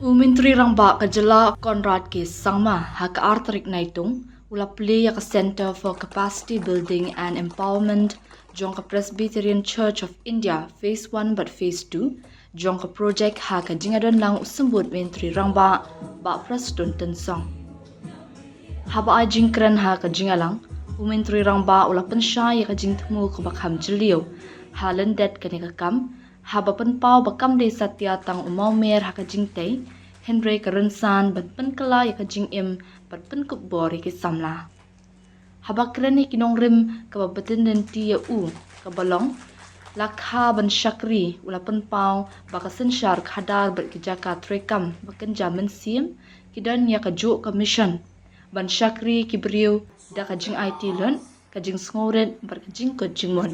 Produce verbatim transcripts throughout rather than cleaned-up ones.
U Myntri Rangbah ka jylla Conrad K Sangma ha ka ar tarik Naitung u la plie ïa ka Centre for Capacity Building and Empowerment jong ka Presbyterian Church of India Phase one bad Phase two jong ka projek ha ka jingïadon lang u Symbud Myntri Rangbah Bah Prestone Tynsong. Haba ai jingkren ha ka jingïalang, u Myntri Rangbah u la pynshai ïa ka jingthmu kaba kham jylliew ha lyndet kane ka kam, haba pynpaw ba kam dei satia tang u mawmer ha ka jingtei, hynrei ka rynsan ban pynkylla ïa ka jingim bad pynkup bor ïa ki samla. Haba kren ïa ki nongrim, kaba bteng lynti ïa u kaba long la kha ban shakri, u la pynpaw ba ka synshar khadar bad ki jaka treikam ba kynja mynsiem ki don ïa kajuh ka mission ban shakri ki briew da ka jingaiti lut, ka jingsngewrit bad ka jingkut jingmut.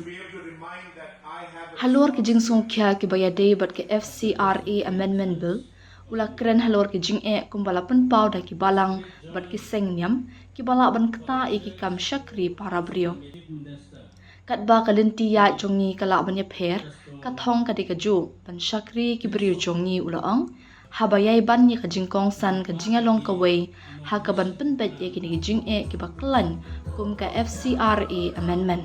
Halor ki jingsngewkhia kiba ïadei bad ka F C R A Amendment Bill, u la kren halor ki jingeh kumba la pynpaw da ki balang bad ki seng niam kiba lah ban ktah ïa ki kam shakri para briew. Katba ka lynti ïaid jong ngi ka lah ban ïapher, ka thong ka dei kajuh ban shakri ki briew jong ngi, u la ong, haba ïai ban ïa ka jingkongsan ka jingïalong kawei ha kaban pynbeit ïa kine ki jingeh kiba khlaiñ kum ka F C R A Amendment.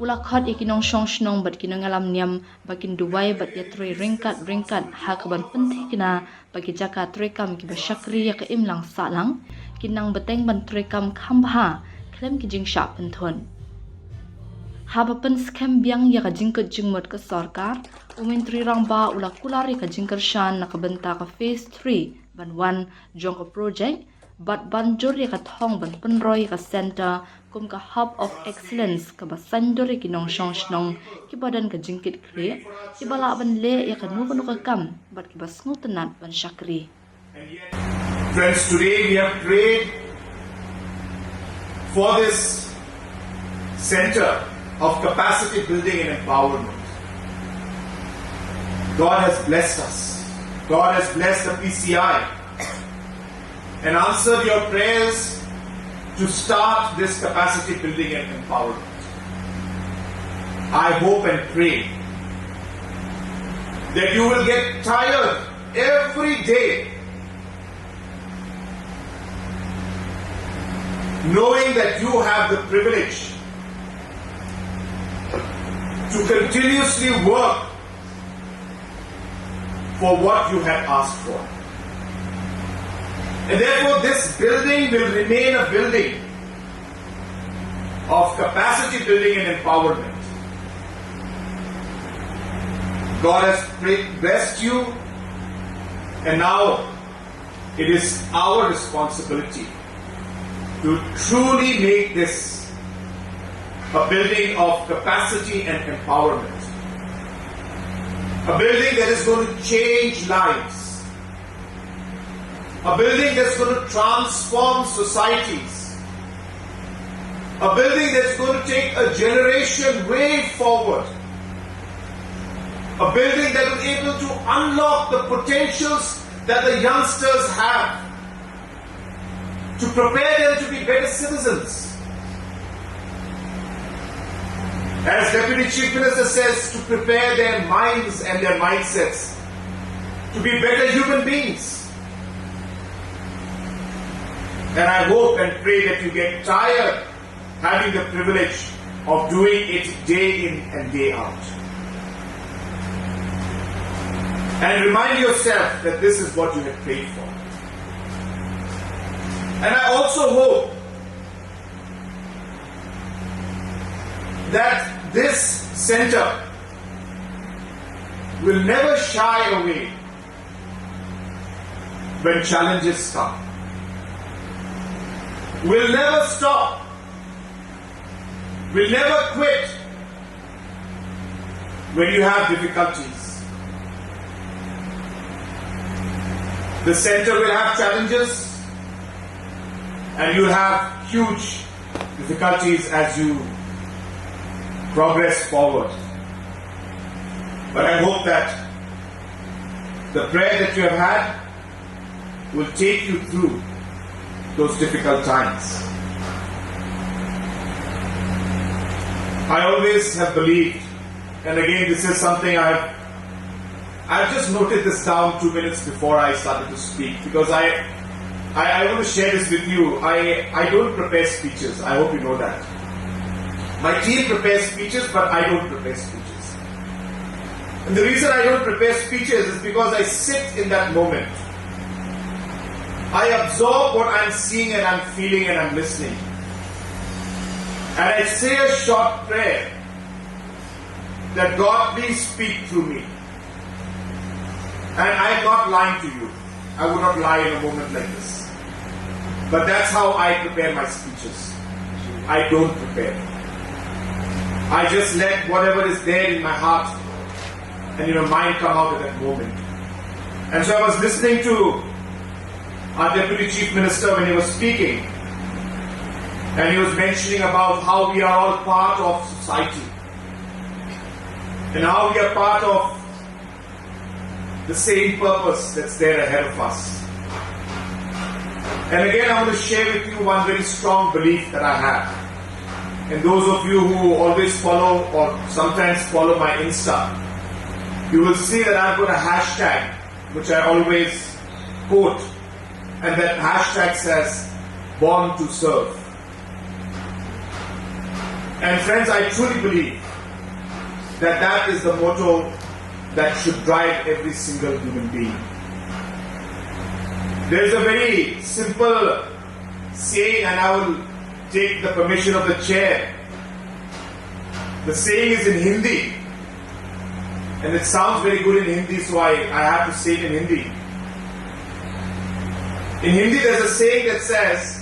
U la khot ïa ki nongshong shnong bad ki nongïalam niam ba kin duwai bad ïatrei ryngkat ryngkat ha kaban pynthikna ba ki jaka treikam kiba shakri ïa ka imlang sahlang kin nang bteng ban treikam kham bha khlem ki jingshah pynthut. Haba pynskhem biang ïa ka jingkut jingmut ka sorkar, u Myntri Rangbah u la kular ïa ka jingkyrshan na ka bynta ka Phase three ban wan jong ka projek bad ban jur ïa ka thong ban pynroi ïa ka centre kum ka Hub of Excellence kaba saiñdur ïa ki nongshong shnong kiba don ka jingkitkhlieh, kiba lah ban leh ïa kano kano ka kam bad kiba sngewtynnat ban shakri. Friends, today we have prayed for this center of capacity building and empowerment. God has blessed us. God has blessed the P C I and answered your prayers to start this capacity building and empowerment. I hope and pray that you will get tired every day knowing that you have the privilege to continuously work for what you have asked for. And therefore, this building will remain a building of capacity building and empowerment. God has blessed you, and now it is our responsibility to truly make this a building of capacity and empowerment. A building that is going to change lives. A building that's going to transform societies. A building that's going to take a generation way forward. A building that will be able to unlock the potentials that the youngsters have to prepare them to be better citizens. As Deputy Chief Minister says, to prepare their minds and their mindsets to be better human beings. And I hope and pray that you get tired having the privilege of doing it day in and day out. And remind yourself that this is what you had prayed for. And I also hope that this center will never shy away when challenges come. We'll never stop. We'll never quit when you have difficulties. The center will have challenges and you'll have huge difficulties as you progress forward. But I hope that the prayer that you have had will take you through those difficult times. I always have believed, and again, this is something I've I've just noted this down two minutes before I started to speak because I, I, I want to share this with you. I, I don't prepare speeches. I hope you know that. My team prepares speeches, but I don't prepare speeches. And the reason I don't prepare speeches is because I sit in that moment. I absorb what I'm seeing and I'm feeling and I'm listening. And I say a short prayer that God, please speak through me. And I'm not lying to you. I would not lie in a moment like this. But that's how I prepare my speeches. I don't prepare. I just let whatever is there in my heart and in my mind come out at that moment. And so I was listening to our Deputy Chief Minister when he was speaking. And he was mentioning about how we are all part of society. And how we are part of the same purpose that's there ahead of us. And again, I want to share with you one very strong belief that I have. And those of you who always follow or sometimes follow my Insta, you will see that I've got a hashtag which I always quote, and that hashtag says, "Born to serve." And friends, I truly believe that that is the motto that should drive every single human being. There is a very simple saying, and I will take the permission of the chair. The saying is in Hindi, and it sounds very good in Hindi, so I, I have to say it in Hindi. In Hindi, there's a saying that says,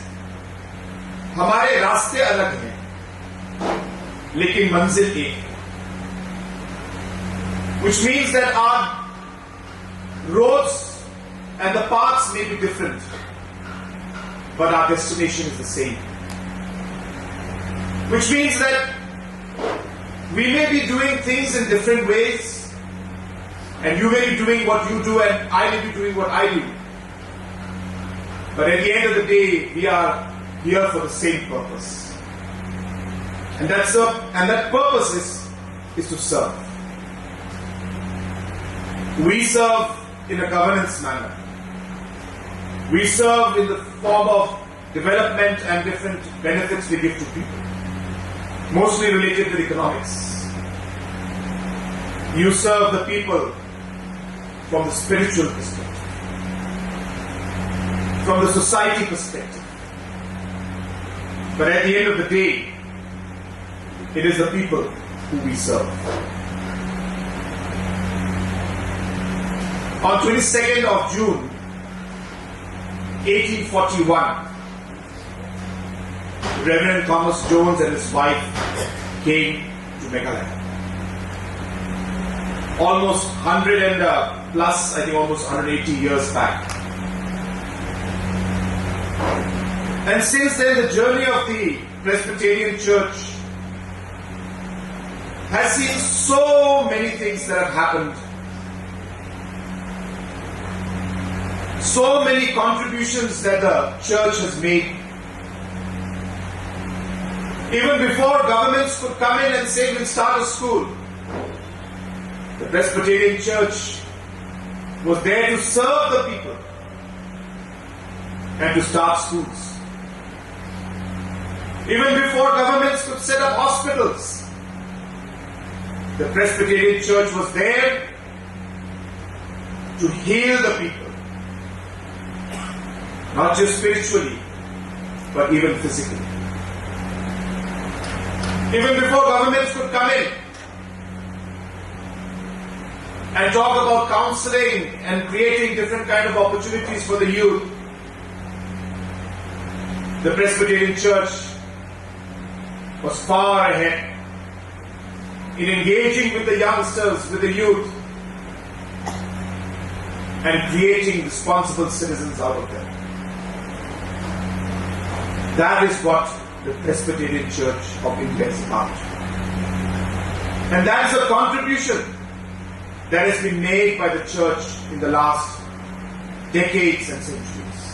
"हमारे रास्ते अलग हैं, लेकिन मंजिल एक है," which means that our roads and the paths may be different, but our destination is the same. Which means that we may be doing things in different ways, and you may be doing what you do, and I may be doing what I do. But at the end of the day, we are here for the same purpose. And that's a, and that purpose is, is to serve. We serve in a governance manner. We serve in the form of development and different benefits we give to people, mostly related with economics. You serve the people from the spiritual perspective, from the society perspective. But at the end of the day, it is the people who we serve. On twenty-second of June, eighteen forty-one, Reverend Thomas Jones and his wife came to Meghalaya. Almost hundred and, uh, plus, I think almost hundred eighty years back. And since then, the journey of the Presbyterian Church has seen so many things that have happened, so many contributions that the church has made. Even before governments could come in and say, "We'll start a school," the Presbyterian Church was there to serve the people and to start schools. Even before governments could set up hospitals, the Presbyterian Church was there to heal the people, not just spiritually, but even physically. Even before governments could come in and talk about counseling and creating different kind of opportunities for the youth, the Presbyterian Church was far ahead in engaging with the youngsters, with the youth, and creating responsible citizens out of them. That is what the Presbyterian Church of India is about. And that is a contribution that has been made by the church in the last decades and centuries.